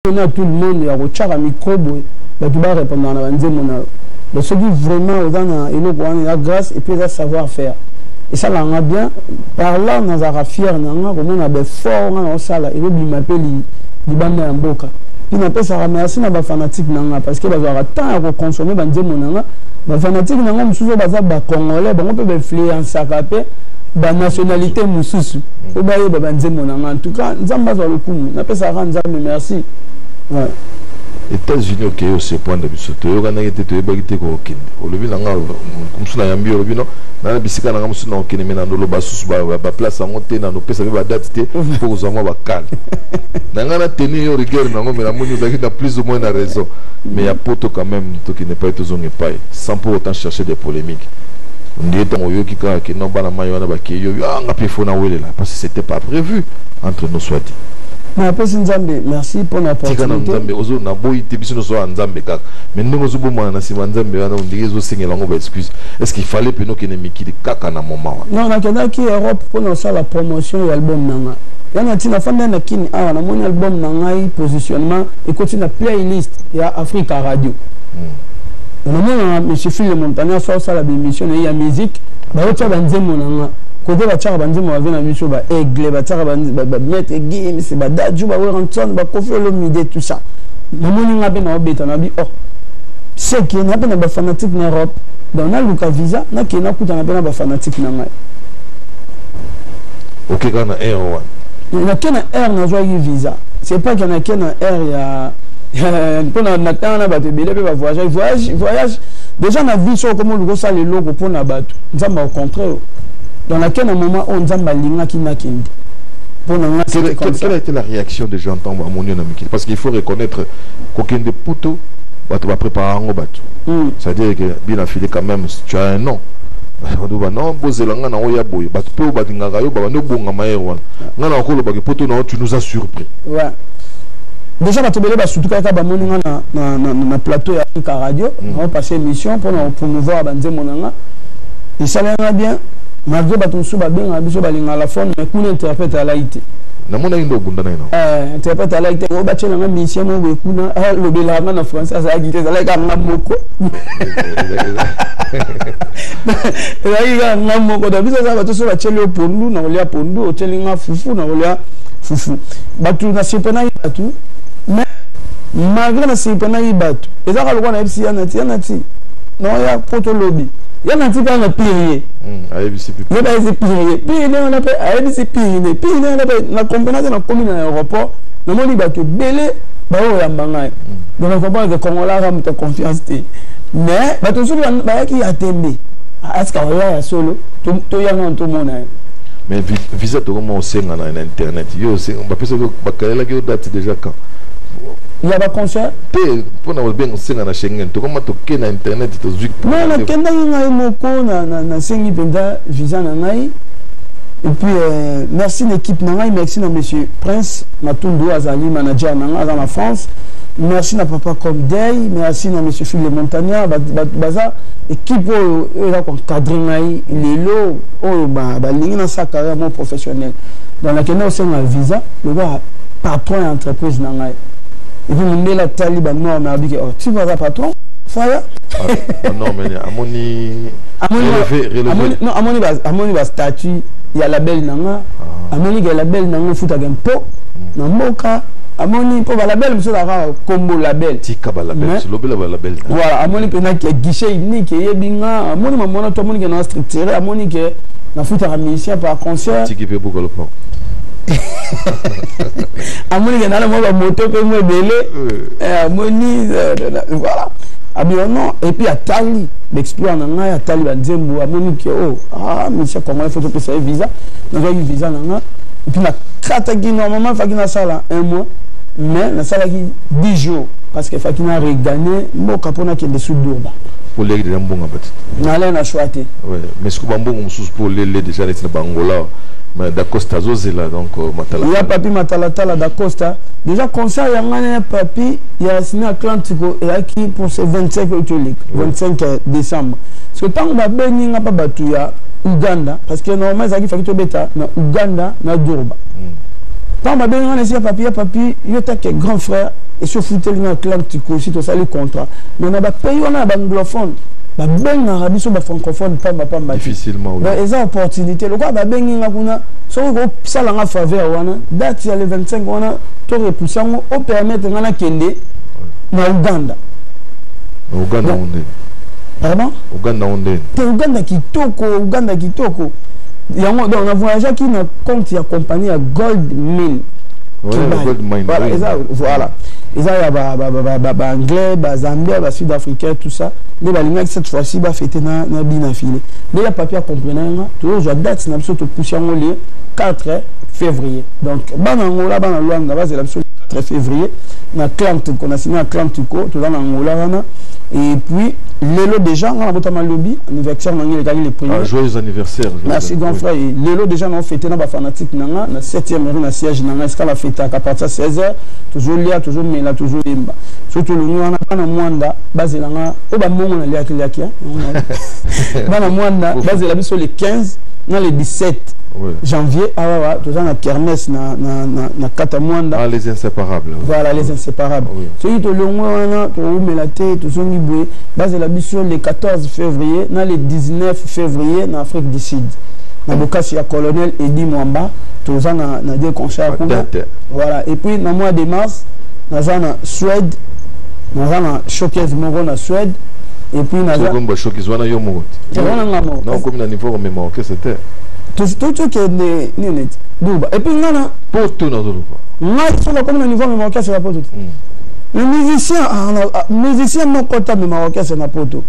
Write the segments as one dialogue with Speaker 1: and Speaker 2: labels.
Speaker 1: Na tout le monde ya kotiaka micro boye, bato barépondaka na banzembo na yo. Donc soki vraiment oza na eloko wana, eza grâce et puis eza savoir faire, esalaka nga bien. Par là nazalaka fier na nga komona baeffort nga na osala ezobima mpe libanda ya mboka. Puis napesaka merci na bafanatique na nga, parce que bazwaka temps ya koconsommer banzembo na nga. Bafanatique na nga mosusu oyo baza bacongolais, bango mpe bainfluençaka mpe banationalité mosusu po bayeba banzembo na nga. En tout cas, Nzambe azwa lokumu, napesaka Nzambe merci, ouais.
Speaker 2: États-Unis, okei osurprendre biso. Toyokanaki te, toyebaki te kokokende. Olobi na nga mosu, nayambi, olobi no na bisika na nga mosusu na kokende, me na ndoloba susu baplace yango te, na ndopesa mpe badate te mpo kozwa mwa bakale na ngai na tenir yo rigueur nango. Me namoni ozalaki na plus ou moins na raison. Mais ya poto quand même, tokende epai, tozonga epai sans pour autant chercher des polémiques. Ndie ntango oyoki kaka ke no bana mai wana bakei, yo nga mpe fo nawelela, parce que c'était pas prévu, entre nous soit dit.
Speaker 1: Napesi Nzambe merci mpona
Speaker 2: Tika na Nzambe, ozo naboyi te, biso nyonso ya Nzambe kaka. Mais ndenge ozobomana na nsima Nzambe wana, ndenge ezosengela yango baexcuse, est ce qu'il fallait pene okende mikili kaka na moment
Speaker 1: wana? Non, nakendaki Europe mpona kosala promotion ya album na nga. Ya na ntina fanda na Kini awa, namoni album na ngai positionnement ekoti na playlist ya Africa Radio. Namona monsieur Phile Montagnard so osala baémission na ye ya musique, baotia banzembo na nga. Kote batiaka banzembo bave na biso, baaigle batiaka, bamaître Gims, badadju, baWerrason, baKoffi Olomide, tout ça. Namoni nga mpe naobeta na bi, oh, seke na mpe na bafanatique na Europe. Donc naluka visa, nakende nakutana mpe na bafanatique na ngai.
Speaker 2: Oke kaka na air wana?
Speaker 1: Nake na air, nazwaki visa. C'est pas ke nake na air ya mpona na ntango na bato ebele mpe bavoyage. Voyage, voyage déjà na vie, soki okoma oluka osala eloko mpona bato, Nzambe akocontre yo. Donc nake na moment oyo Nzambe alingaki nakende.
Speaker 2: Quelle a été la réaction des gens ntango bamoni yo na mikili? Parce qu'il faut reconnaître, kokende poto, bato baprépare yango bato, c'est-à-dire que bien affilé quand même, tu as un nom. Bato non, bozela nga na oya boye, bato mpe oyo balingaka yo babandi obongama ye wana. Nga na okolobaki poto na yo, tu nous as surpris.
Speaker 1: Ouais. Déjà bato ebele basutu kaka bamoni nga na plateau ya Afrika Radio, naopase émission mpona promouvoir banzembo na nga. Esalanga bien, malgré bato mosusu babengaka biso, balingaka la phone, mais kuna interprète alai te.
Speaker 2: Namonaki nde obunda na ye.
Speaker 1: Na interprète alaki te. Oyo batielanga mission moko boye kuna, alobelaka nga na français, azalaki te. Ezalaki kaka nga moko, ezalaki kaka nga moko. Donc biso eza bato, so batieli yo pondu na kolia pondu, otieli nga fufu na kolia fufu. Bato nasurprenaki bato, mais malgré nasurprenaki bato, eza kaka lokola nayebisi ya nati, ya nati naoya po tolobi ya nati mpe na pire ye.
Speaker 2: Ayebisi.
Speaker 1: Ye bayebisi pire ye, pire nde wana mpe ayebisi pire nde, pire nde wana mpe na comprendre te. Nakomi na aéroport, namoni bato ebele baoyamba ngai. Donc na comprendre que Congolais aka moto ya confiance te. Mais bato mosusu bayaki ya tembe, aska oya ya solo, toyanga tomona ye.
Speaker 2: Mais visa tokoma osenga na internet, yo bapesaki, bakalelaki yo date déjà quand?
Speaker 1: Ya baconcert?
Speaker 2: Te, mpona obenga osenga na Schengen, tokoma toke na internet, tozwi.
Speaker 1: Non, nakendaki ngai moko, nasengi mpenza visa na ngai. Et puis merci na équipe na ngai, merci na monsieur Prince Matundu, azali manager na ngai, aza na France. Merci na papa Com Day, merci na monsieur Philippe Montagnard. Baza équipe oyo eza koencadre ngai lelo oyo, balingi nasala carrière mo professionnel. Donc nakende kosenga visa lokola patron ya entreprise na ngai. Et puis mondele atali banorme, abiki: "Oh, tu aza patron faya."
Speaker 2: Non, mais amoni
Speaker 1: Non, amoni bastatut ya label na nga, amoni ke label na nga efutaka mpo na mboka, amoni mpo balabel mosusu azalaka kombo label.
Speaker 2: Tika balabel, lobela balabel.
Speaker 1: Voilà, amoni mpena ke guichet unique eyebi nga, amoni mamona to, amoni ke na structuré, amoni ke nafutaka musicien par concert.
Speaker 2: Tiki mpe buka lopango.
Speaker 1: Amoni ke nana mwa bamoto mpe mo ebele, amoni, voilà, abi non. Et puis atali baexploit na ngai, atali banzembo, amoni ke o ah, musicien congolais, faut topesa ye visa. Nazwaki visa na nga et puis nakataki. Normalement faki nasala un mois, mais nasalaki 10 jours, parce que faki na regagner mboka mpo nakende su Durba.
Speaker 2: Po oleki déjà mbongo bato.
Speaker 1: Nalai na choix te.
Speaker 2: Mais sikoyo bambongo mosusu mpo olele déjà neti na bangola, mais Dacosta azozela, donc
Speaker 1: matala. Ya papi matalatala Dacosta, déjà concert ya ngai na papi ya Ciné Atlantico eyaki pour ce 25 oyo toleka, 25 décembre. Parce que ntango babengi nga mpa bato ya Uganda, parce que normalement ezalaki faki tobeta na Uganda na Durba. Ntango babengi nga na esi ya papi, ya papi, yo take grand frère, esi ofuteli nga clan tikosi, tosali contrat. Mais na bapays wana ya baanglophone, babengaka biso bafrancophone pamba pamba.
Speaker 2: Difficilement, oui.
Speaker 1: Eza opportunité. Lokola babengi nga kuna, soki okosala nga faveur wana, date ya le 25 wana to repousse yango, opermettre nga nakende na Uganda.
Speaker 2: Na Uganda ngo ndeni?
Speaker 1: Pardon?
Speaker 2: Uganda ngo ndeni?
Speaker 1: Te, Uganda kitoko, Uganda kitoko. Yango donc na voyageaki na compte ya compagnie ya Gold Mine.
Speaker 2: Ouais, Gold Mine.
Speaker 1: Voilà,
Speaker 2: oui.
Speaker 1: Eza, voilà. Eza ya ba ba ba ba ba anglais, ba zambien, ba sud-africain, tout ça. Nde balingaki cette fois-ci ba fêter na bina filé. Nde ya papier comprenant nga, tozwa date na biso, topusi yango le 4 février. Donc bana Angola, bana Luanda, bazela biso 4 février na Clan Tuko, na signé na Clan Tuko, toza na Angola wana. Et puis lelo déjà nga nabotama lobi, anniversaire na ngai elekaki le premier.
Speaker 2: Ah, joyeux anniversaire.
Speaker 1: Merci, grand frère. Et lelo déjà na fêté na ba fanatique na nga na 7e rue, na siège na nga, esika ba fêtaka à partir de 16h, tozolia, tozomela, tozoyemba. Surtout longi wana, bana Mwanda bazela nga oyo bamongo na liaki liaki, bana Mwanda bazela biso le 15 na le 17 janvier awawa, toza na kermesse na kata Mwanda.
Speaker 2: Ah, les Inséparables.
Speaker 1: Voilà, les Inséparables. Soki tolongwe wana, toumela te, tozongi boye, bazela biso le 14 février na le 19 février na Afrique du Sud, na bokasi ya colonel Edi Mwamba, toza na deux concerts kuna. Voilà. Et puis na mois de mars, naza na Suède, naza na showcase moko na Suède. Et puis naza
Speaker 2: ba showcase wana yo moko?
Speaker 1: Te, wana nga moko.
Speaker 2: Na okomi na niveau komema orchestre te?
Speaker 1: Tokende nini, duba. Et puis nga na
Speaker 2: Poto nazoloba.
Speaker 1: Ngai soki nakomi na niveau mema orchestre ya poto te. Mais musicien, musicien moko te amema orchestre na poto.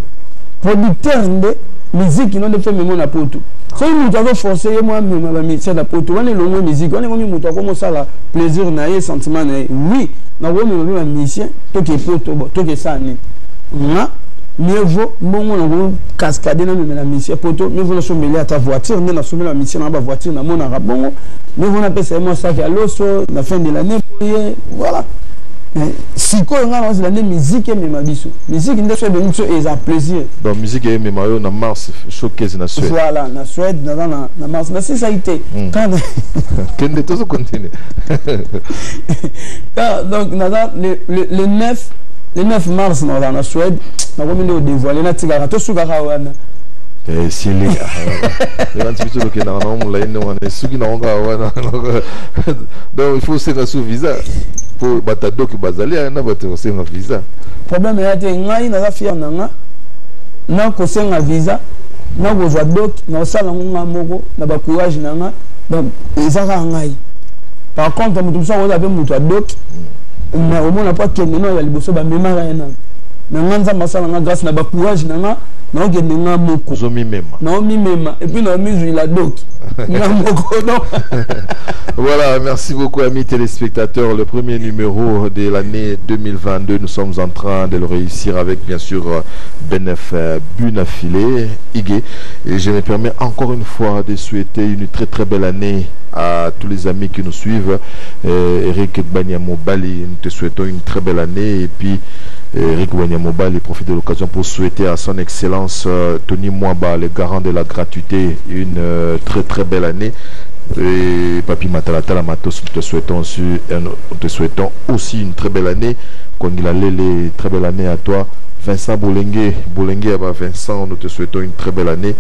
Speaker 1: Producteur nde, musique no nde fe memo na poto. Soki moto azoforce ye mwa amema bamusicien na poto, wana elongwe musique, wana ekomi moto akomosala plaisir na ye, sentiment na ye. Oui, nakomema mpe bamusicien, toke poto, bo toke esala nini. Nga mieux vaut mbongo nango cascade namemela musicien poto, mieux vaut nasombeli ata voiture nde nasombela bamusicien nanga bavoiture, namonaka bongo. Mieux vaut napesa ye mwa sac ya loso na fin de l'année boye. Voilà. Sikoyo ngai naozela nde musique emema biso. Musique nde so ebengi biso, eza plaisir.
Speaker 2: Donc musique emema yo na mars, showcase na Suède.
Speaker 1: Voilà, na Suède naza na mars, nasisaki te.
Speaker 2: Kende, tozo continue.
Speaker 1: Donc naza le 9, le 9 mars nazala na Suède. Nakomi nde odévoile, natikaka, tosukaka wana.
Speaker 2: Esili ebanti biso tokendaka nango molai nde wana, esuki nango kaka wana. Donc il faut osenga su visa po bato adoki bazali na bato kosenga visa.
Speaker 1: Problème eya te. Ngai naza fier na nga, nakosenga visa, nakozwa doc, nakosala yango nga moko na bacourage na nga. Donc eza kaka ngai. Par contre moto mosusu akozala mpe moto ya doc, mais omona po akende no ya liboso, bamemaka ye nano. Mais nga, Nzambe asala nga grâce na bacourage na nga, naokende nga moko.
Speaker 2: Ozomimema.
Speaker 1: Naomimema et puis naomizwila doc nga moko, donc.
Speaker 2: Voilà, merci beaucoup, amis téléspectateurs. Le premier numéro de l'année 2022, nous sommes en train de le réussir avec bien sûr Benef Bunafile Igué. Et je me permets encore une fois de souhaiter une très très belle année à tous les amis qui nous suivent. Eric Banyamobali, nous te souhaitons une très belle année. Et puis Eric Banyamobali profite de l'occasion pour souhaiter à son excellence Tony Mwaba, le garant de la gratuité, une très très belle année. Et Papi Matalatala Matos, nous te souhaitons aussi une très belle année. Kongila Lele, très belle année à toi. Vincent Boulengue, Boulengue, ah Vincent, nous te souhaitons une très belle année.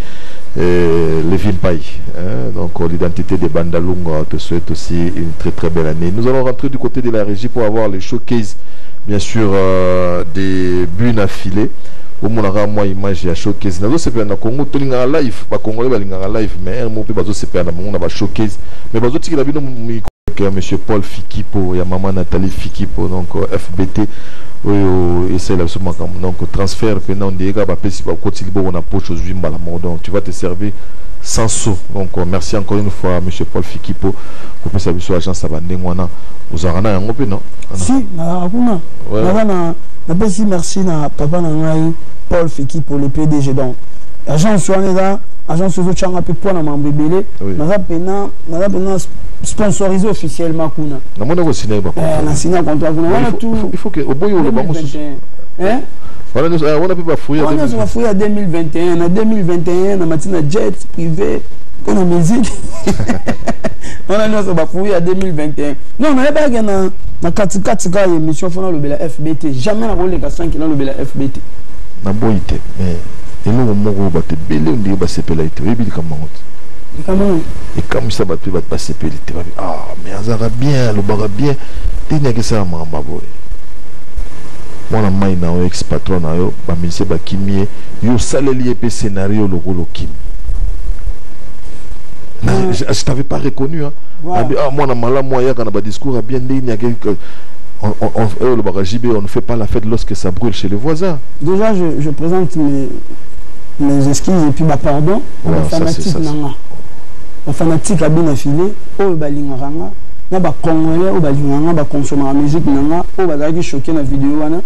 Speaker 2: Lévin Paye, hein, donc l'identité des Bandalunga, te souhaite aussi une très très belle année. Nous allons rentrer du côté de la régie pour avoir les showcases, bien sûr, des buts à filer. Omonaka mwa image ya showcase. Nazosepela na Congo, tolingaka live, bacongolais balingaka live, mais un mot mpe bazosepela na bango na bashowcase, mais bazotikela bino ya monsieur Paul Fikipo, ya mama Nathalie Fikipo. Donc FBT oyo esalela biso makambo, donc transfert mpena ondeyeka, bapesi, bakoti liboko na poche, ozwi mbala moko. Donc tu vas te servir sans sou. Donc merci encore une fois monsieur Paul Fikipo kopesa biso agence ya bandenge wana. Ozalaka na yango mpe, non?
Speaker 1: Si, nazalaka kuna. Naza na, napesi merci na papa na ngai Paul Fikipo, le PDG. Donc agence wana eza agence ezotyanga mpe mpo na mambo ebele. Naza mpena sponsorisé officiellement kuna.
Speaker 2: Namoni okosine.
Speaker 1: Na signé contrat kuna wana tout.
Speaker 2: Il faut que oboyi oloba mosusu wana mpe bafruit.
Speaker 1: Wana nyonso bafruit ya 2021. Na 2021 na mati na jet privé. Mpona musique wana nyonso, bafruit ya 2021. Non, nayebaki na katikati kaka ya émission, fo nalobela FBT. Jamais nakoleka 5 nalobela FBT.
Speaker 2: Naboyi te, mais eloko moko, bato ebele ndenge basepelaki te, oyebi likambo yango te?
Speaker 1: Likambo?
Speaker 2: Ekamwisa bato mpe bato basepeli te. Babi: "Ah, mais azalaka bien, alobaka bien, ndeni akesala makambo ya boye?" Mwana mai na yo, ex patron na yo, bamusicien bakimi ye, yo osaleli ye mpe scénario lokola okimi. Je t'avais pas reconnu, hein. Ah, mwana malamu, ayaka na badiscours ya bien, ndeni ake olobaka JB: "On ne fait pas la fête lorsque ça brûle chez les voisins."
Speaker 1: Déjà, je présente mes excuses et puis bah pardon.
Speaker 2: Ouais,
Speaker 1: bafanatique na nga, bafanatique abina file oyo balingaka nga, na bacongolais oyo balingaka nga, bakonsomaka musique na nga, oyo bazalaki choqué na video wana.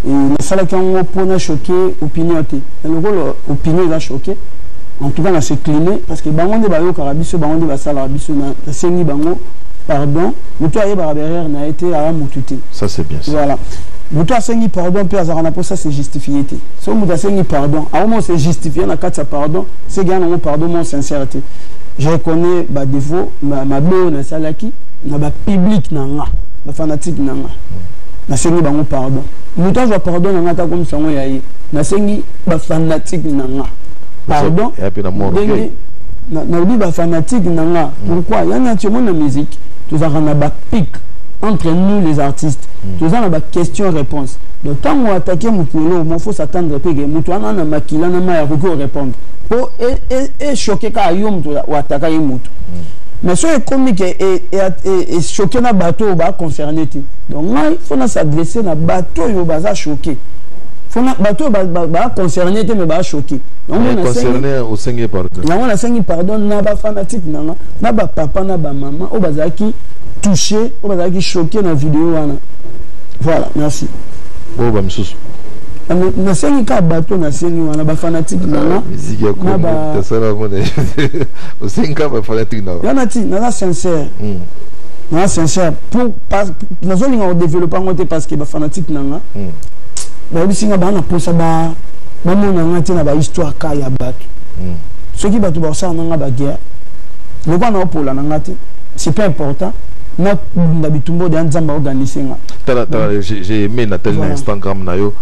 Speaker 1: Nasalaki yango mpona choquer opinion te. Na lokola opinion eza choqué, en tout cas na s'incliner, parce que bango nde bayokaka biso, bango nde basalaka biso. Nasengi bango pardon. Moto ayebaka berere na ye te, aya motu te.
Speaker 2: Ça, c'est bien ça.
Speaker 1: Voilà, moto asengi pardon mpe azalaka na mposa se justifie te. Soki moto asengi pardon, akomo se justifie na kati ya pardon, seki ya nango pardon mo sincère te. Je reconnais badéfaut, mabe oyo nasalaki na bapublic na nga, bafanatique na nga. Nasengi bango pardon. Moto azwa pardon na nga ata komisa yango ya ye. Nasengi bafanatique na nga pardon. Ndenge nalobi bafanatique na nga, pourquoi yani ati omoni na musique tozalaka na bapic entre nous les artistes, toza na baquestion réponse. Donc ntango attaquer motu lelo, mo faut s'attendre mpe ke motu wana na makila na mai akoki korépondre mpo echoquer kaka yo moto oataka ye motu. Mais soki ekomi ke echoquer na bato oyo baconcerné te, donc ngai faut na s'adresser na bato oyo baza choqué, bato oyo baconcerné te mais bachoqué. Yango nasengi pardon na bafanatique na nga, na bapapa, na bamama oyo bazalaki touché, oyo bazalaki choqué na video wana. Voilà, merci.
Speaker 2: Oyo bamisusu?
Speaker 1: Nasengi kaka bato, nasengi wana bafanatique na nga.
Speaker 2: Osengi kaka bafanatique na
Speaker 1: Yana ti naza sincère, naza sincère pour nazolinga kodévelopper yango te, parce que bafanatique na nga bayebisi nga baa na mposa bamona nga te na bahistoire ka ya bato. Soki bato bakosala na nga baguerre, lokola naopola na nga te, c'est pas important. Nabunda bitumba oyo ya Nzambe aorganiser nga.
Speaker 2: Tala, tala, j'ai aimé Nathalie na Instagram na yo,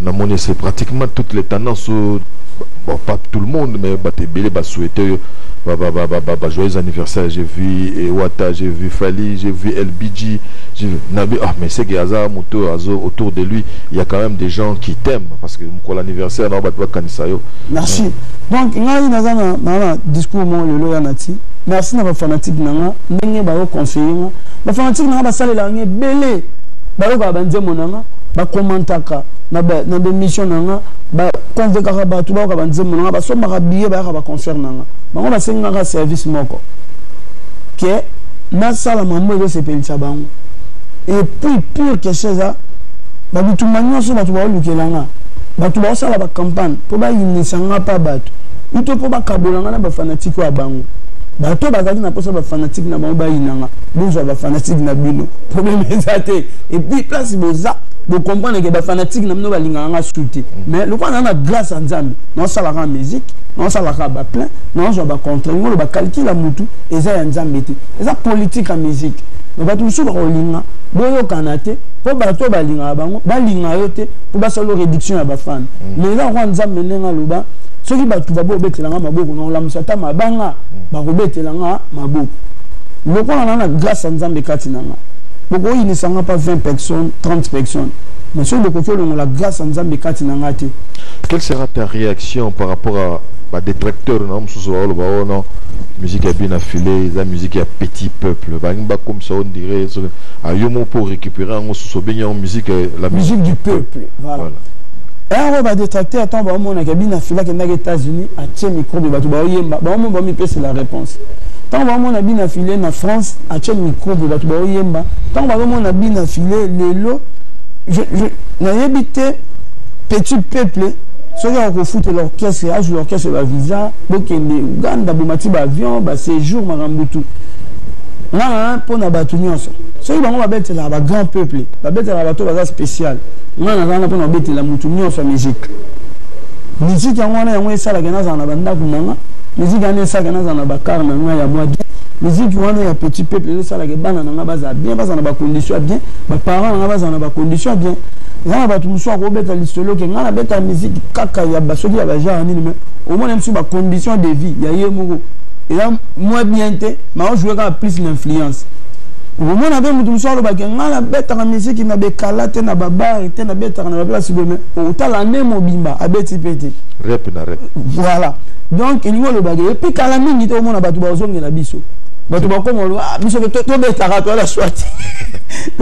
Speaker 2: namoni c'est pratiquement toutes les tendances, bon, pas tout le monde, mais bato ebele basouhaité ba, ba, ba, ba, ba, ba, joyeux anniversaire. J'ai vu Wata, j'ai vu Fali, j'ai vu LBG, j'ai vu Nabi. Ah, mais c'est qu'il y a moto autour de lui, il y a quand même des gens qui t'aiment, parce que pour l'anniversaire na bato bakanisa yo.
Speaker 1: Merci. Donc ngai naza na discours mo lelo ya nati. Merci na bafanatique na nga, ndenge bazoconseiller nga. Bafanatique na nga basalelaka nga ebele, bayokaka banzembo na nga, bakomantaka na baémission na nga, baconvaincaka bato bayoka banzembo na nga, basombaka billet, bayaka baconcert na nga. Bango basengaka service moko ke nasala mambo ezosepelisa bango. Et puis pire question eza babitumba nyonso bato baolukela nga, bato baosala bacampagne mpo bayinisa nga mpa bato uto, mpo bakabola nga na bafanatique oyo ya bango. Bato bazalaki na mposa bafanatique na bango bayinanga, bozwa bafanatique na bino, problème eza te. Et puis place boza bocomprendre ke bafanatique na bino balingaka nga su te. Mais lokola naza na grâce ya Nzambe, naosalaka musique, naosalaka baplein, naozwa bacontre ngolo, bacalcul ya mutu eza ya Nzambe te, eza politique ya musique. Mais bato mosusu bakolinga boyokana te, mpo bato oyo balingaka bango balinga yo te, mpo basala réduction ya bafans. Mais eza kwa Nzambe ndenge aloba: soki bato babobetelanga maboko, na kolamusa ata mabanga bakobetelanga maboko. Lokola na grâce ya Nzambe kati na nga, bokoyinisanga pa 20 personnes, 30 personnes, mais soki bokoki olongola grâce ya Nzambe kati na nga te.
Speaker 2: Quelle sera ta réaction par rapport à badétracteur na mosusu baoloba: "Oh non, musique ya bino afile eza musique ya petit peuple"? Balingi bakomisa, on dirait ayo mo mpo récupérer yango susu, obengi yango musique,
Speaker 1: la musique du peuple. Voilà. Yango badétracteur, ntango baomonaka bino afile akendaki États-Unis, atie micro, bato baoyemba, baomona, bamipesela réponse. Ntango baomona bino afile na France, atie micro, bato baoyemba. Ntango bazomona bino afile lelo, nayebi te petit peuple soki akofutela orchestre, azwa orchestre bavisa, bokende Uganda, bomati baavion, baséjour, makambo tu. Nga na mpona bato nyonso. Soki bango babetelaka bagrand peuple, babetelaka bato baza spécial, nga naza wana mpona babetela motu nyonso ya musique. Musique yango wana, yango esalaka nazala na bandako na nga. Musique wana esalaka nazala na bacar na ngai ya mwa bien. Musique wana ya petit peuple ezosalaka bana na ngai bazala bien, bazala na bacondition ya bien, baparent na ngai bazala na bacondition ya bien. Eza na bato mosusu akobeta lisolo ke ngai nabeta musique kaka ya basoki ya bagenre nini, mais omona mosusu bacondition de vie ya ye moko eza moins bien te, mais aojoue kaka plus na influence. Okomona mpe moto mosusu alobaki: ngai nabetaka musique na bekala te, na babare te, nabetaka na baplace boye, mais otala ne mobimba abeti mpe te.
Speaker 2: Rep na rep.
Speaker 1: Voilà, donc elingi olobaki et puis kala mingi te, omona bato bazongela biso, bato bakoma oloba: ah, biso mpe tobetaka, toala swati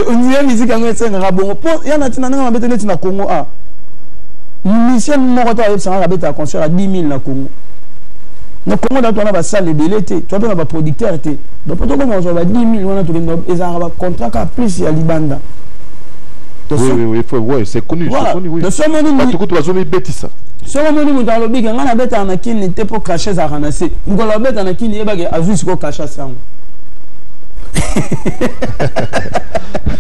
Speaker 1: ondire musique yango esengaka bongo. Mpo ya na ntina ndenge mabe te, neti na Congo, a musicien moko to ayebisanga abetaka concert ya 10 000 na Congo. Na Congo datu wana basale ebele te, toa mpe na baproducteur te. Donc mpo tokoma kozwa ba 10 000 wana, tokende ezalaka bacontrat kaka plus ya libanda.
Speaker 2: Oui, oui, oui, c'est connu,
Speaker 1: voilà.
Speaker 2: C'est connu, oui.
Speaker 1: Donc, soki
Speaker 2: bato kutu bazomibetisa.
Speaker 1: Soki omoni moto alobi ke ngai nabetaka na Kini te mpo cachet ezalaka na se, mokolo abeta na Kini, yebake azwi sikoyo cachet sango.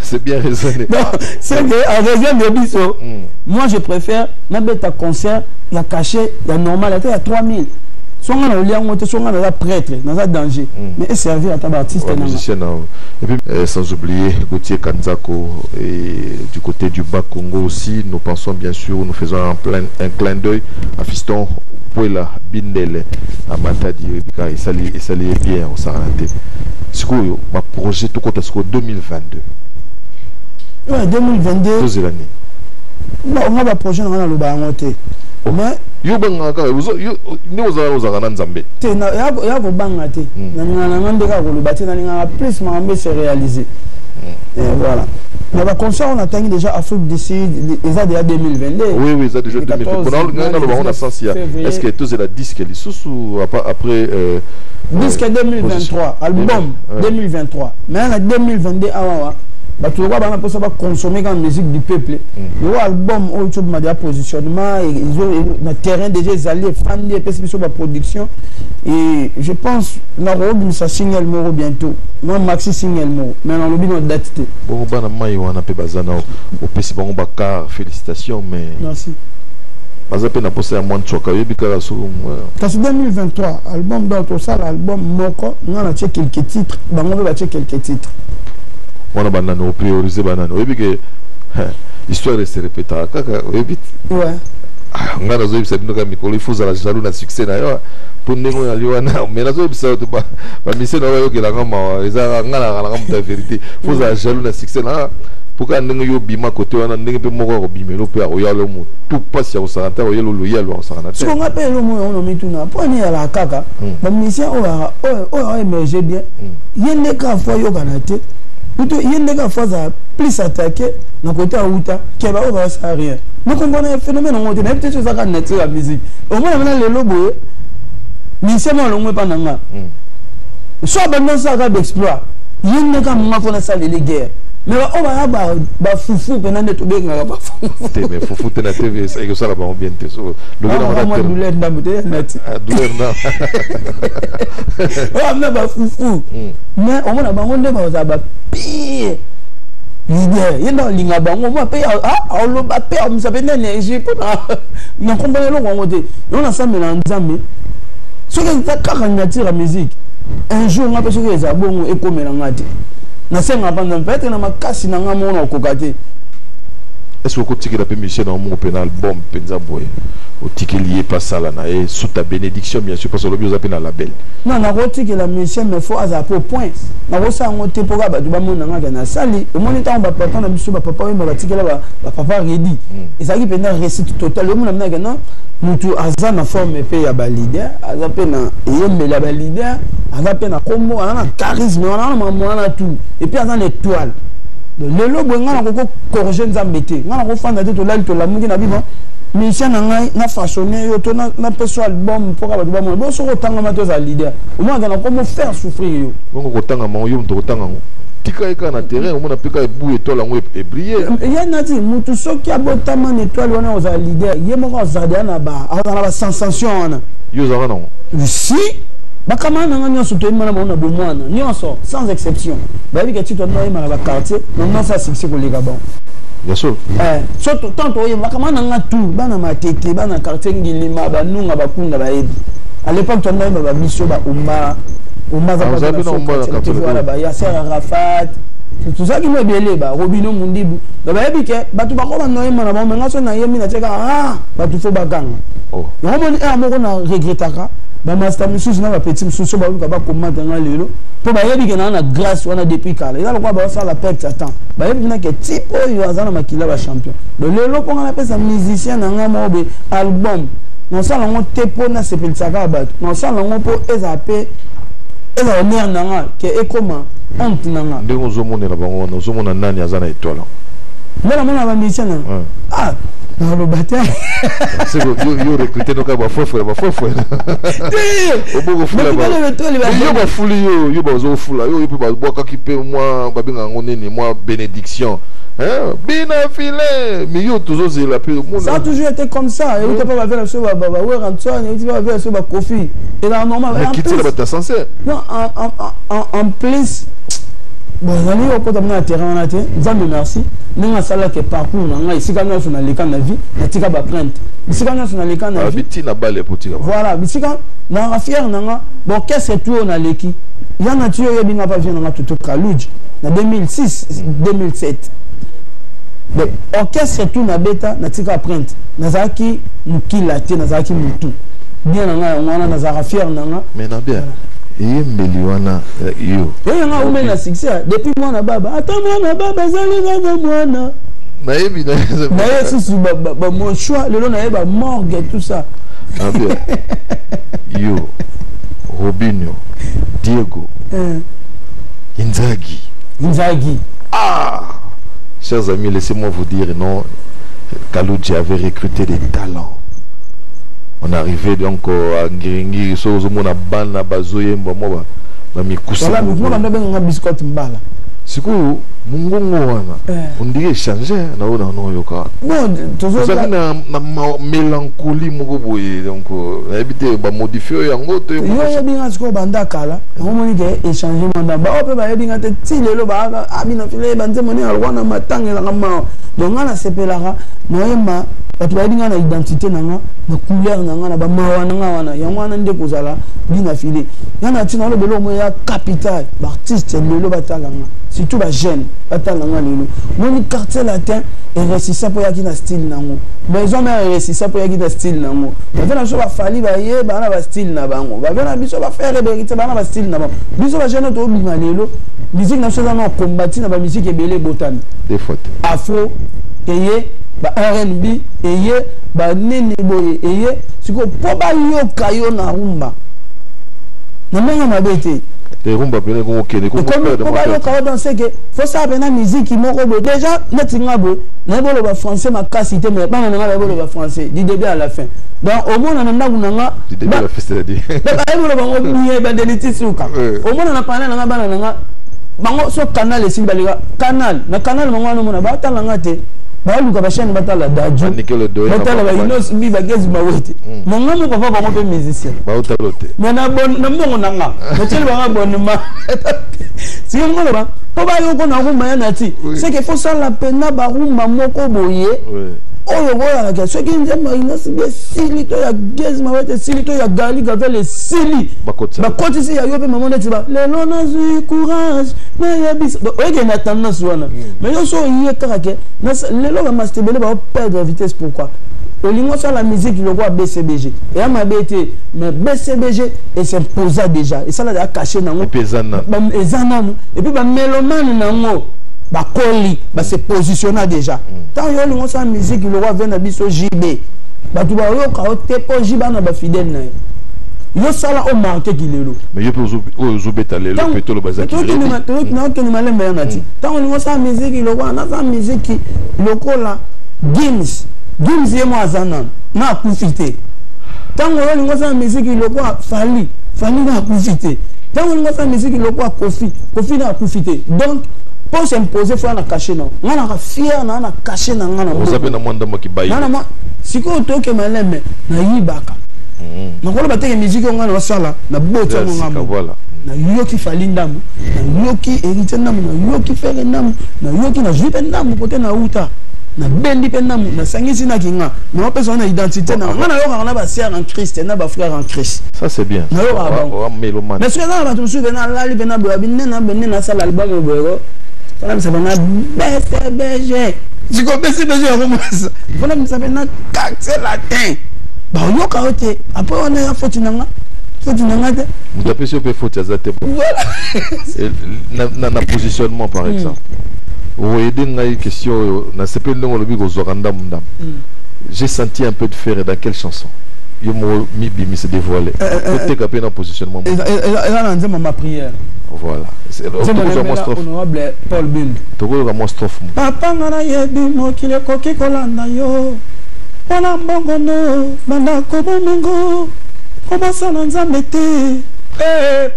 Speaker 2: C'est bien raisonné.
Speaker 1: Donc c'est que en raison de biso, moi je préfère nabeta concert ya cachet ya normal, ata ya 3000. So nga na olia yango te, so nga naza prêtre, naza danger, mais eservir ata baartiste
Speaker 2: Ouais,
Speaker 1: nanga.
Speaker 2: Musicien, non. Et puis, sans oublier Gauthier Kanzako et du côté du Bas-Congo aussi, nous pensons bien sûr, nous faisons un clin d'œil à Fiston Puela Bindele à Matadi, Ebika, et sali bien au Saranate. Sikoyo, ma projet tout côté sikoyo 2022.
Speaker 1: Ouais, 2022.
Speaker 2: Tozela nini?
Speaker 1: Bon, nga baprojet na nga naloba yango te, mais
Speaker 2: Yo bangaka kaka, nde ozalaka na Nzambe.
Speaker 1: Te, ya kobanga te. Nalingaka na nga nde kaka koloba te, nalingaka plus makambo ese réaliser. Et voilà, na baconcert oyo natangi déjà, Afrique du Sud eza déjà 2022.
Speaker 2: Oui, eza déjà
Speaker 1: Le
Speaker 2: 2022.
Speaker 1: 14,
Speaker 2: Bon, ngai naloba ngo na sens ya
Speaker 1: février.
Speaker 2: Est ce que tozela disque lisusu après
Speaker 1: Disque 2023, album. 2023, mais na 2022 awawa, bato lokola bana mposa baconsommer kaka musique du peuple. Loko album oyo tobima deya, positionnement na terrain déjà ezali, efandi, epesi biso baproduction. Et je pense nakobimisa single moko bientôt, moi maxi single moko, mais nalobi na date te.
Speaker 2: Bongo bana mai wana mpe baza na opesi bango bacar, félicitation, mais
Speaker 1: Merci.
Speaker 2: Baza mpe na posa ya mwa ntsoka, oyebi kaka so.
Speaker 1: Kasi 2023 album, donc tosala album moko, nga natie quelques titres, bango mpe batie quelques titres.
Speaker 2: Wana banani oprioriser? Banani? Oyebi ke histoire ese répétaka kaka, oyebi te. Ah, ngai nazoyebisa bino kaka mikolo, il faut ozala jaloux na succès na yo, mpo ndenge oyo ali wana. Mais nazoyebisa yo te, bamise na yo bayokelanga mawa, eza ngai nakalanga moto ya vérité. Faut ozala jaloux na succès na mpo kaka ndenge yo obima kote wana, ndenge mpe moko akobimela mpe akoyala motu mpasi ya kosaka te, akoyela loyalo akosaka na te.
Speaker 1: Siko nga mpe eloko oyo ono mituna, mpo ani ezalaka kaka bamusicien oyo aémerge bien, ye nde kaka faut ayokana te, plutôt ye nde kaka faut azala plus attaqué na côté awuta ke baoyo baosala rien. Nokompona phénomène yango te, nayebi te so eza kaka nature ya musique. Omona mena lelo boye, musicien moko alongwe epa na nga, so abandi osalaka baexploit, ye nde kaka monga mpo nasaleli guerre. Mais baoyo baya bafufu mpena nde tobengaka bafufu.
Speaker 2: Te, mais fufu te na TV ekosala bango bien te. So lobi na
Speaker 1: mwa
Speaker 2: wana.
Speaker 1: Douleur ndambo te ya nati.
Speaker 2: Ah, douleur ndambo.
Speaker 1: Oyo amina bafufu, mais omona bango nde bazala bapire leader, ye nde alinga bango mwa mpe aloba mpe amisa mpe nde énergie mpona na nkombona eloko yango te. Yango nasambela Nzambe, soki eza kaka nature ya musique, un jour nga mpe soki eza bongo ekomela nga te. Nasenga mpa Nzambe, peut-être na makasi na nga moko na okoka te.
Speaker 2: Est ce que okotikela mpe musicien na yo moko mpe na album mpenza boye, otikeli ye mpe asala na ye sous ta bénédiction, bien sûr, parce que olobi oza mpe na label?
Speaker 1: Non, nakotikela musicien, mais faut azala mpe au point. Nakosala yango te mpo kaka bato bamona nga ke nasali. Omoni ntango bapapa na biso, bapapa oyemba, batikela bapapa redi, ezalaki mpenza réussite totale. Omona minake non, mutu aza na forme mpe ya baleader, aza mpe na eyembeli ya baleader, aza mpe na kombo, aza na charisme wana, na makambo wana tout, et puis aza na étoile. Donc lelo boye ngai nakoko corriger Nzambe te, ngai nakofanda te, tolali tolamuki na bino, musicien na ngai na façonne yo to napesa yo album mpo kaka bato bamona bo. Soki otangama te, ozala leader, omonaka na komo faire souffrir yo.
Speaker 2: Bongo kotangama, yo moto kotanga yango, tika ye kaka na terrain, omona mpe kaka ebu étoile yango ebrille.
Speaker 1: Ye nati mutu soki abotama na étoile wana, ozala leader, ye moko azala deya na ba azala na basensation wana.
Speaker 2: Yo ozalaka nango?
Speaker 1: Si, bakamana na nga nyonso toyemba na bango na bomwana nyonso, sans exception, bayebi ke ti toyemba na baquartier na nyonso ya succès koleka bango.
Speaker 2: Ya solo?
Speaker 1: So tant toyemba, bakamana na nga tout, bana Matete, bana quartier Ngilima, banunga, bakunda, bayebi. À l'époque, tondayemba babiso baumba umba
Speaker 2: aza
Speaker 1: ba Yasser Arafat, tozalaki mo ebele, ba Robino Mundibu. Bayebi ke bato bakoma noyemba na bango, me nga so nayembi, natiaka, ah, bato fo baganga. Yango moni ere moko na regrettaka bamaster misusu na bapeti misusu so baluka bakomata nga lelo, mpo bayebi ke naa na grâce wana depuis kala. Eza lokola baosala perte ya temps. Bayebi mpena ke type oyo aza na makila bachampion. Donc lelo, mpo nga napesa musicien na nga moko boye album, nasala yango te mpo nasepelisaka bato, nasala yango mpo ezala mpe ezala honneur na nga ke ekoma honte na nga.
Speaker 2: Ndenge ozomonela bango wana, ozomona nani aza na étoile?
Speaker 1: Nde namona bamusicien na, ah, naloba te.
Speaker 2: Yo recrute noka bafwefwe bafwefwe, yo bafuli, yo bazofula yo, yo mpe babwakaki mpe mwa babengaka yango nini, mwa bénédiction bina filet, mais yo tozozela mpe.
Speaker 1: Ça a toujours été comme ça. Euti mpe bavela biso baWerrason, euti mpe bavela biso baKoffi, ezala normal.
Speaker 2: Kitila bato ascenseur.
Speaker 1: Non, en plus, bon, ezali okota mna na terrain wana te. Nzambe merci ndenge asalaki parcours na ngai. Esika nyonso naleka na vie, natika baempreinte. Bisika nyonso naleka na vie.
Speaker 2: Bitina bale potika.
Speaker 1: Voilà, bisika nanga fier na nga, baorchestre tu oyo naleki ya na ti oyebi nga pa vie na nga Toto Kaluj na 2006 2007. Donc orchestre tu nabeta, natika empreinte. Nazalaki mokila te, nazalaki motu bien na ngai. Yango wana nazalaka fier na nga.
Speaker 2: Mais na bien eyembeli wana yo.
Speaker 1: Oyo nga umeli na succès depuis mwana baba, ata mwana baba azali kaka mwana.
Speaker 2: Nayebi.
Speaker 1: Naye susu bamochoix, lelo naye bamorgue, tout ça.
Speaker 2: Ah bien, yo Robinio, Diego Inzaghi.
Speaker 1: Inzaghi.
Speaker 2: Ah, chers amis, laissez-moi vous dire, non, Kaluji avait recruté des talents. On arrivait donc à Ngiringiri, so ozomona bana bazoyemba mwa bamikusa.
Speaker 1: Voilà, bando benganga biscotte mbala.
Speaker 2: Sikoyo mongongo wana, on dirait échange na oyo na oyoka.
Speaker 1: Bon.
Speaker 2: Tozalaki na mélancolie moko boye, donc nayebi te bamodifie oyo yango to.
Speaker 1: Yo oyebi nga sikoyo banda kala. Yango moni ke échange manda, bao mpe bayebi nga te ti lelo. Abina file banzembo ndenge alokwa na matanga ezalaka mawa. Donc nga nasepelaka nayemba, bato bayebi nga na identité na nga, na couleur na nga, na bamawa na nga wana. Yango wana nde kozala bina file nga na ntina oloba eloko moko ya capital. Baartiste lelo batala nga, surtout bajeune batala nga lelo. Moni Quartier Latin eresisa mpo eyaki na style nango, Maison Mère eresisa mpo eyaki na style nango, bave na biso baFally baye baa na bastyle na bango, bave na biso baFerre Berite baa na bastyle na bango. Biso bajeune tobima lelo, musique na biso eza na kombati na bamusique ebele ebotami.
Speaker 2: Des fois te.
Speaker 1: Afro eye, ba R&B eye, banini boye eye. Sikoyo mpo bayoka yo na rumba na ndenge mabe te.
Speaker 2: Te, rumba pene kokokende.
Speaker 1: Mpo bayoka yo dans ce que fosala mpena miziki moko boye. Déjà neti nga boye, nayebi oloba français makasi te, mais bana na nga bayebi oloba français du début à la fin. Donc omona na ndako na nga bayebi oloba ngo bien, bandeli ti suka. Omona na pana na nga, bana na nga bango so Canal esili, baleka Canal na Canal bango wana. Omona batala nga te, baluka bachaîne, batala Dadju, batala baInos mbi, bagezi mawete na nga mo papa bango mpe musicien. Mais na mbongo na nga natieli bango abonnement. Sike ngoloba mpo bayoko na rumba ya na ti, c'est que faut sala mpena barumba moko boye oyo koyalaka. Soki nzembo Inosi bi esili, to ya Gezi Mawete esili, to ya Gali Gavel esili, bakotisi ya yo mpe mama neti ba lelo nazwi courage nayebisa, oyekende na tendance wana. Mais yo so oye kaka ke lelo bamaster ebele baoperdre vitesse. Pourquoi olingi osala musique lokola BCBG? Eya mabe te, mais BCBG es'imposa déjà, esala deja cachet nango, eza nanu. Et puis bamélomane nango bakoli, base positionna déjà. Ntango yo olingi osala musique lokola ve na biso JB, bato bayoka yo te, mpo JB ana bafidèle na ye. Yo sala o marke ki lelo.
Speaker 2: Mais yo mpe oyo ozobeta lelo mpe toloba ezaki.
Speaker 1: Naokende malembe ya na ti. Ntango olingi osala musique lokola, nasala musique lokola Gims, Gims ye mo aza nanu na akufi te. Ntango oyo olingi osala musique lokola Fally, Fally na akufi te. Ntango olingi osala musique lokola Kofi, Kofi na akufi te. Donc mpo s'imposer, fo na cachet na nga, naka fier na na cachet na nga na.
Speaker 2: Oza mpe na mwa ndambo kibayi.
Speaker 1: Sikoyo toke maleme, nayibaka, nakoloba teke musique oyo nga na osala na boti yango nga moko. Nayoki Fally ndambo, nayoki Héritier ndambo, nayoki Ferre ndambo, nayoki, nazwi mpe ndambo kote nauta. Nabendi mpe nasangisi na kinga, naopesa wana identité na nga. Nayokaka na basœur en Christ, na bafrère en Christ.
Speaker 2: Ça, c'est bien.
Speaker 1: Nayokaka bango. Mais soki eza na bato mosusu mpe nalali mpe naboya bine na bene, nasala album boyeko mpona bisa mpena BCBG. Siko BCBG yango mwasa mpona bisa mpena Quartier Latin, bayoka yo te. Après wana ya foti na nga, foti na nga te.
Speaker 2: Moto apesi yo mpe foti aza te.
Speaker 1: Voilà.
Speaker 2: Na positionnement, par exemple, oyebi ngai question oyo nasepeli ndenge olobi kozwaka ndambu ndambu. J'ai senti un peu de Ferre dans quelle chanson? Yo moko mibimi se dévoiler, oteka mpe na positionnement.
Speaker 1: Eza na nzembo Ma prière.
Speaker 2: Voilà.
Speaker 1: Honorable Paul Bindu.
Speaker 2: Tokoyoka mwa strophe.
Speaker 1: Papa, nga nayebi mokili ekoki kolanda yo mpona mbongo no bandako bomengo, kobosana Nzambe te.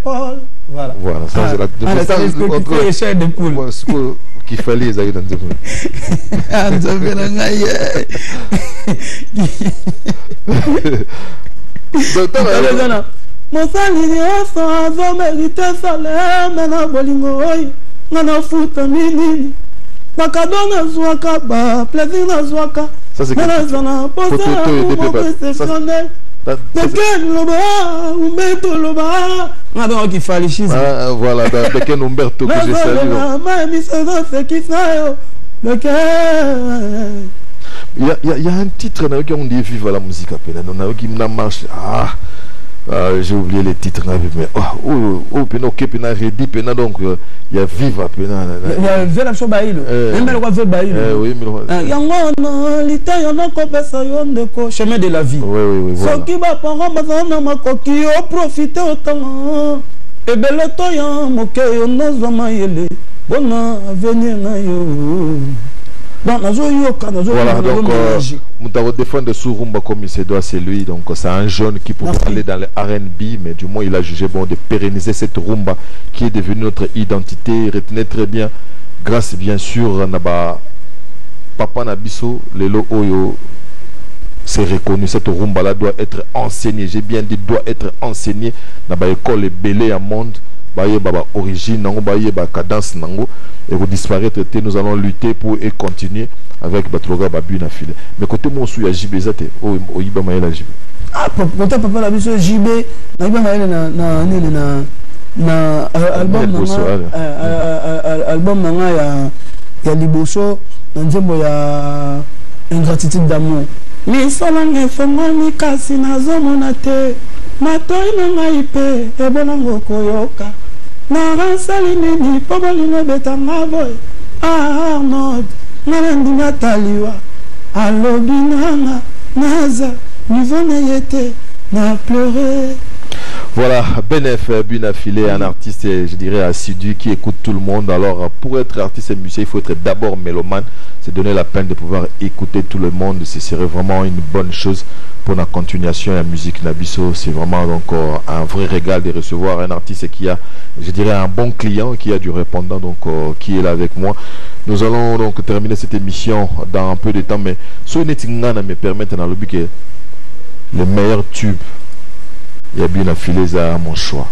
Speaker 1: Paul,
Speaker 2: voilà. Voilà, ça c'est la
Speaker 1: ah, de poule.
Speaker 2: Qu'il fallait ezalaki na nzembo.
Speaker 1: Nzambe na ngai. Eza mosali nyonso azomériter salaire, mais na bolingo oyo nga nafutami nini? Bacadeau nazwaka, baplaisir nazwaka, nga nazwa na posa exceptionnel. Beken loba, Umberto loba, nga donc kifalishisme.
Speaker 2: Voilà, Beken Umberto que je salue.
Speaker 1: Mayemiso ezosekisa yo, Beken.
Speaker 2: Il y a un titre nayoki, on dit Vive la musique apena nayoki na marche. Ah, j'ai oublié les titres, mais oh oh oh, pena ok, pena ready, pena donc il y a Viva pena.
Speaker 1: Viva biso bailo yembele kwa ve bailo.
Speaker 2: Oui.
Speaker 1: Yango wana liteyo nakopesa yo, ndeko, chemin de la vie.
Speaker 2: Oui, voilà.
Speaker 1: Soki baparent bazala na makoki, oprofiter otanga ebele to ya moke, yo nazwa mayele mpona avenir na yo. Donc nazoyoka.
Speaker 2: Voilà, donc moto défendre sous rumba comme il se doit, c'est lui. Donc c'est un jeune qui pouvait aller dans le R&B, mais du moins il a jugé bon de pérenniser cette rumba qui est devenue notre identité. Retenez très bien, grâce bien sûr na ba papa na biso, lelo oyo c'est reconnu, cette rumba là doit être enseignée. J'ai bien dit doit être enseignée dans ba école ebele ya monde, bayeba ba origine nango, bayeba cadence nango et disparaître te. Nous allons lutter pour et continuer avec bato lokola babu na file. Mais côté mosusu ya JB eza te oyo oyiba mayele ya JB?
Speaker 1: Ah, kota papa na biso JB, nayiba mayele na nini, na album na nga, album na nga ya liboso, na nzembo ya Ingratitude d'amour. Misolanga efongwami kasi nazomona te, matoi na ngai mpe ebonango koyoka. Narasali nini mpo bolingo ebetanga boye? Arnold, nga na ndimi ataliwa alobi nanga naza niveau na ye te, na pleure.
Speaker 2: Voilà, Benef But na Filet, un artiste, je dirais, assidu, qui écoute tout le monde. Alors, pour être artiste et musicien, il faut être d'abord mélomane, se donner la peine de pouvoir écouter tout le monde. Ce serait vraiment une bonne chose pour la continuation de la musique na biso. C'est vraiment donc un vrai régal de recevoir un artiste qui a, je dirais, un bon client, qui a du répondant, donc qui est là avec moi. Nous allons donc terminer cette émission dans un peu de temps, mais ce n'est me permettre dans le but que le meilleur tube ya But na Filet eza Mon choix.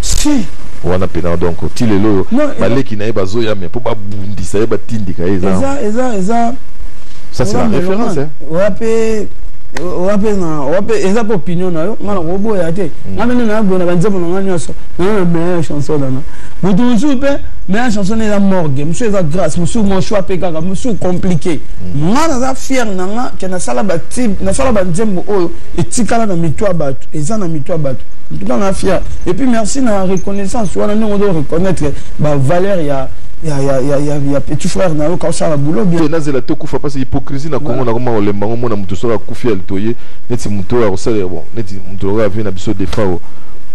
Speaker 1: Si.
Speaker 2: Wana mpena donc ti lelo baleki na ye bazoya me mpo babundisa ye, batindika ye.
Speaker 1: Eza eza
Speaker 2: Ça, c'est la référence, hein.
Speaker 1: Oya mpe, oya mpe na oya mpe, eza mpe opinion na yo, nga na koboya te. Nga mene na boye na banzembo na nga nyonso na na meilleure chanson nanga. Moto mosusu mpe meilleure chanson eza Morgue, mosusu eza Grâce, mosusu Mon choix mpe kaka, mosusu Compliqué. Nga naza fier na nga ke nasala batube, nasala banzembo oyo etikala na mito ya bato, eza na mito ya bato. En tout cas na fier et puis merci na reconnaissance wana, ndenge ozo reconnaître bavaleur ya petit frère na yo kaosala boulot bien.
Speaker 2: Nazela te okufa, parce hypocrisie na Kongo nakoma kolemba ngo. Mona moto soki akufi ya litoye neti moto oyo akosalela bon, neti moto lokola avi na biso Defao,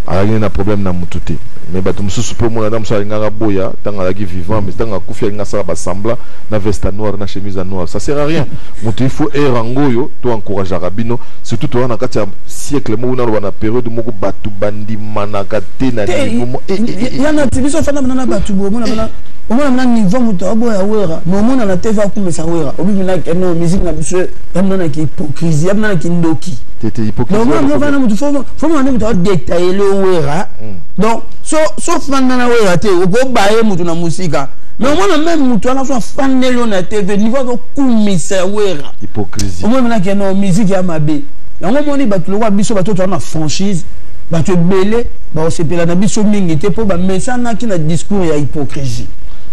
Speaker 2: azalaki na problème na motu te, mais bato mosusu mpe omona ata mosusu alingaka boya ntango azalaki vivant, mais ntango akufi alingi asala basemblant na veste noire, na chemise ya noire. Ça sert à rien. Moto il faut ere yango oyo to encourageaka bino, surtout toza na kati ya siècle moko, naloba na période moko bato bandimanaka te na niveau.
Speaker 1: Yana ti biso fanda na bato boye, omona, omona na niveau moto aboya Wera, mais omona na TV akumisa Wera, obibi na no musique na biso yamonanaki hypocrisie, yamonanaki ndoki.
Speaker 2: Tete hypocrisie.
Speaker 1: Fanda motu fo mona moto adétailler Wera. Donc so fanda na Wera te, okobaye motu na mosika. Mais omona même moto wana so afandeli oyo na TV, niveau azokumisa Wera.
Speaker 2: Hypocrisie.
Speaker 1: Omoni menaki no musique ya mabe. Yango omoni bato lokola biso, bato toza na franchise, bato ebele bakosepela na biso mingi te, mpo bamesanaki na discours ya hypocrisie.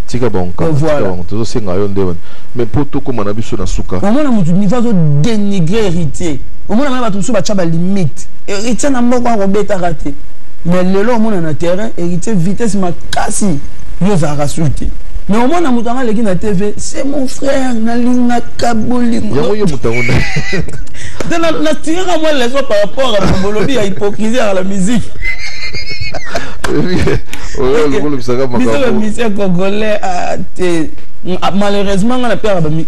Speaker 2: Tika bango kaka.
Speaker 1: Voilà.
Speaker 2: Tika bango, tozosenga yo nde wana, mais mpo tokóma na biso na suka.
Speaker 1: Omona motu niveau azodénigre Héritier, omona mana bato mosusu batya balimite, Héritier na moko akobetaka te. Mais lelo omona na terrain Héritier vitesse makasi, yo ozalaka su te. Mais omona moto anga aleki na TV: "C'est mon frère, nalingaka bolingo."
Speaker 2: Yango yo moto yango.
Speaker 1: Te, natiraka mwa leçon par rapport à bolobi ya hypocrisie ya la musique.
Speaker 2: Oyo olobisaka.
Speaker 1: Biso
Speaker 2: makambo.
Speaker 1: Bamusicien congolais, ah, te, malheureusement nga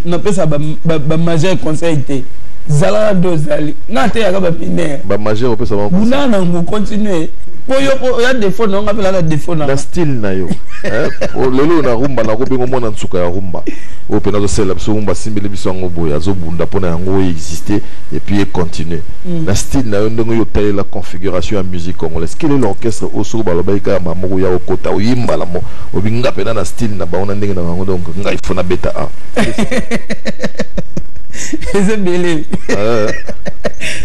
Speaker 1: napesa bamajeur conseil te. Zalaka nde ozali, nga teyaka baminere.
Speaker 2: Bamajeur opesa bango conseil.
Speaker 1: Buna nango, continue, po yo po oya défaut na nga mpe na défaut na
Speaker 2: na
Speaker 1: nga.
Speaker 2: Style na yo, eh, lelo na rumba, nakobenga mwana nsuka ya rumba oyo mpe nazosalela biso rumba, asimbeli biso yango boye, azobunda mpona yango oyo existe et puis econtinue na style na yo. Ndenge oyo otalela configuration ya musique congolaise, quel est l'orchestre oyo soki balobaki kaka moko ya okota oyimbala mo obi nga mpena na style na bango, na ndenge na bango, donc ngai faut nabeta a?
Speaker 1: Eza ebele.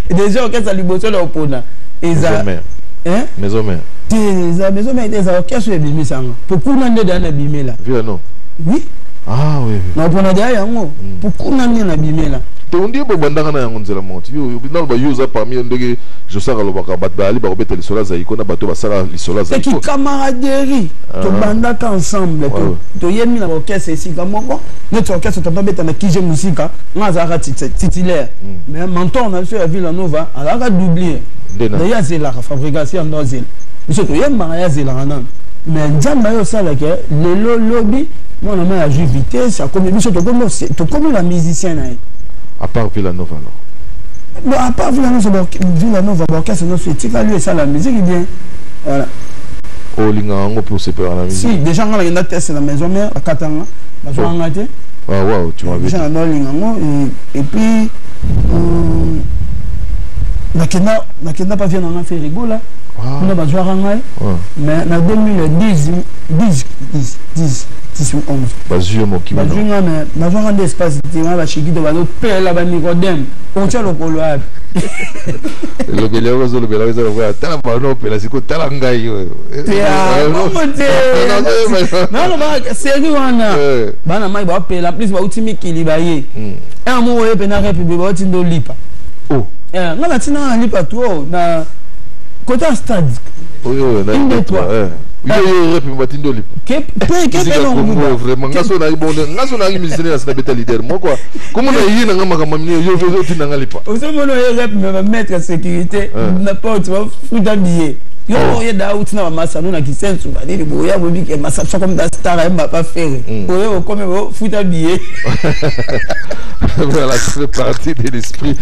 Speaker 1: Déjà orchestre ya liboso na opona eza
Speaker 2: Maison Mère.
Speaker 1: Hein?
Speaker 2: Maison Mère.
Speaker 1: Te, eza Maison Mère te, eza orchestre oyo ebimisanga, po kuna nde deya nabimela.
Speaker 2: Villa non?
Speaker 1: Oui.
Speaker 2: Ah oui, oui.
Speaker 1: Na opona deya yango, po kuna nde nabimela.
Speaker 2: Te, ondi bobandaka na yango nzela moko ti yo naloba yo oza parmi ndenge Josar alobaka, bato bayali bakobeta lisolo ya Zaiko na bato basala lisolo ya
Speaker 1: Seki
Speaker 2: Zaiko.
Speaker 1: Camaraderie, tobandaka ensemble. Toyemi na baorchestre esika moko, neti orchestre tobabeta na Kije Musika, nga azalaka titulaire, mais mentor na biso ya Villa Nova azalaka doublier.
Speaker 2: Nde na
Speaker 1: ye azelaka fabrication ya ndo azela biso toyembaka, ye azelaka nano. Mais Nzambe aye osalaka lelo lobi mwana mai azwi vitesse, akomi biso tokomi bamusicien na ye.
Speaker 2: À part Villa Nova alors?
Speaker 1: Bon, à part Villa Nova, Villa Nova, baorchestre nyonso etikali esala musique bien, voilà.
Speaker 2: Olingaka yango mpe osepelaka na
Speaker 1: Si
Speaker 2: musique?
Speaker 1: Déjà nga nakenda test na Maison Mère, bakatanga, bazwanga te.
Speaker 2: Ah wow, tu m'avais
Speaker 1: Déjà
Speaker 2: dit.
Speaker 1: Na olinga yango et puis nakenda pa vie nanga fe rigola. Kuna bazwaka ngai. Mais na 2010, 10, 10, 10, 10 ou 11.
Speaker 2: Bazwi yo mokimi.
Speaker 1: Bazwi nga, mais nazwaka nde espace te. Nga bashikito bazopela banicodème, otya lokolo wapi?
Speaker 2: Elobeli yango ozolobela eza lokola tala bano opela sikoyo, tala ngai oyo.
Speaker 1: Bongo te, nalobaka série wana. Bana mai baopela plus, bauti mikili baye un moko oye mpe na République, bauti nde olipa.
Speaker 2: Oh.
Speaker 1: Nga natinanga na lipa to na côté ya stade.
Speaker 2: Oyo na
Speaker 1: Une, deux, trois.
Speaker 2: Yo rep batindi olipa.
Speaker 1: Ke pe ke pe
Speaker 2: Congo vraiment, nga so na bon, nga so na musicien na beta leader moko comment na ye na nga makambo minene, yo yo otinda nga lipa.
Speaker 1: Ozomona oye rep, mais bamaître sécurité na porte bafuta billet yo. Oye da uti na bamasano na kisensu, banini boya bobike masa so comme da star ayemba pa Ferre, oye okomi bofuta billet.
Speaker 2: Voilà, ça fait partie de l'esprit.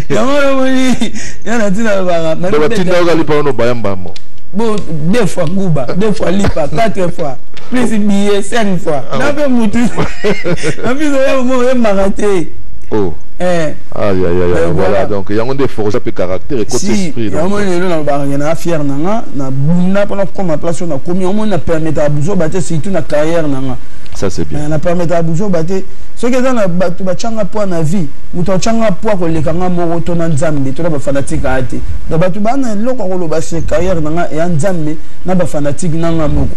Speaker 1: Yango nomoni ya na ntina lobaka.
Speaker 2: Batinda oka lipa wana bayamba mo.
Speaker 1: Bon, deux fois nguba, deux fois lipa, quatre fois, plus billet cinq fois. Na mpe mutu na biso oya mo oyembaka te.
Speaker 2: Oh.
Speaker 1: Eh.
Speaker 2: Aïe, aïe, aïe, aïe, voilà, donc yango nde forge mpe caractère ekoti.
Speaker 1: Si
Speaker 2: esprit.
Speaker 1: Yango moni lelo nalobaka na fier na nga, na bunda mpona koma place oyo nakomi. Yango moni na permetaka buzoba te, surtout na carrière na nga.
Speaker 2: Ça c'est bien.
Speaker 1: Na permetaka buzoba te. Soki eza na bato batianga poids na vie, moto atianga poids koleka nga moko to na Nzambe to na bafanatike aya te. Donc bato baa na eloko ya koloba sur carrière na nga, eya Nzambe na bafanatike na nga moko.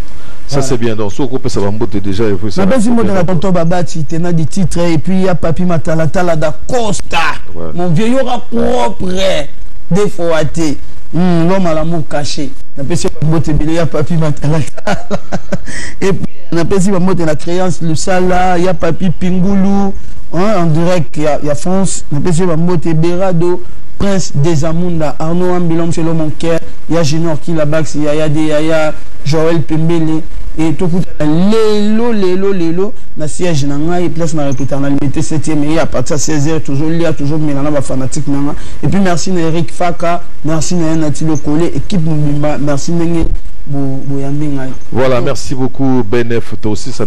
Speaker 2: Ça c'est bien. Donc soki okopesa bambote déjà et puis ça
Speaker 1: Napesi mbote na tonton Babati tena du titre et puis ya papi Matalatala da Costa. Mon vieux yoka propre des fois te, l'homme à l'amour caché, napesi bambote ebele ya papi Matalatala. Et puis napesi bambote na Créance Lusala, ya papi Pingulu, hein, en direct ya France, napesi bambote Berado Prince Desamunda, Arnaud Ambilom, c'est l'homme en cœur, ya Junior Kilabax, ya ya de ya Joël Pembele. Et tokutana lelo lelo lelo na siège na ngai, place na répéter na Limité 7e, et à partir de 16h toujours lia, toujours mela na bafanatique na nga. Et puis merci na Eric Faka, merci na Nati Lokole, équipe mobimba, merci ndenge boyambi ngai.
Speaker 2: Voilà, merci beaucoup Benef, toi aussi ça.